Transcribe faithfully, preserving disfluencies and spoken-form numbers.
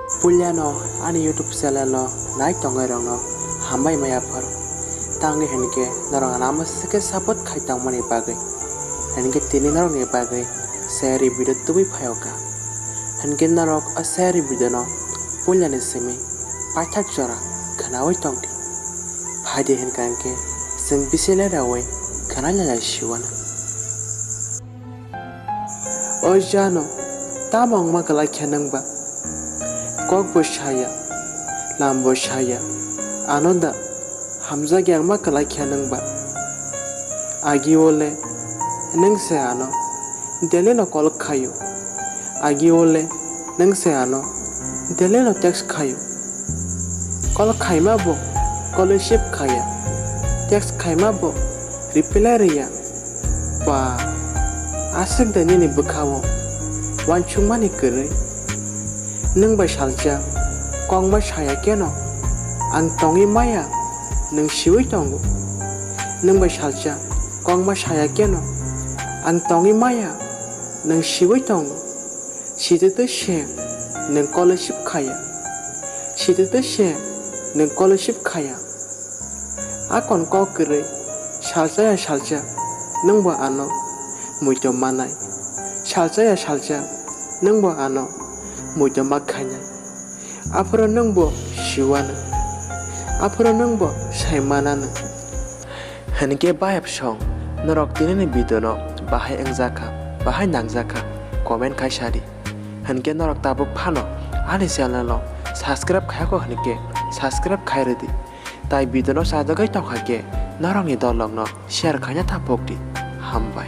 Puilano ani YouTube channel no nai tongnai rokno hambai maya pharo. Tangwi hinkhe norok ano amo sike support khai tongmani bagwi. Hinkhe tini norokni bagwi seri video tubui phaio kha. Hinkhe norok o seri video no puilani simi paithak jora khwnaui tongdi. Phaidi hinkha hinkhe chwng bisi leraui khwnaina lai siwano. O jano, tamo wngma kwlai khe nwng ba? Kok bo saya, lam bo saya, ano da hamjakya wngma kwlai khe nwng ba? Agi o le nwng se ano daily no call khaio, agi o le nwng se ano daily no text khaio. Call khaima bo call receive khaya, text khaima bo reply rwya. Ba, aswk da nini bwkhao uansukmani kwrwi? Nwng bai salsa kokma saya keno ang tongwi maya nwng siui tongo. Nwng bai salsa kokma saya keno ang tongwi maya nwng siui tongo. Sitwtwi se nwng call receive khaya. Sitwtwi se nwng call receive khaya. Akon kok kwrwi salsa ya salsa nwng bo ano muitom manai. Salsa ya salsa nwng bo ano muitom ma khainai. Aphuru nwng bo siwano. Aphuru nwng bo sai manano. Hinkhe bayap song, norok tinini video no bahai wngjakha, bahai nangjakha, comment khai sadi. Hinkhe norok tabuk phano ani channel no subscribe khayako hinkhe subscribe khai rwdi. Tai video no sajagwi tongkha khe norokni dolokno share khaina ta pokdi. Hambai.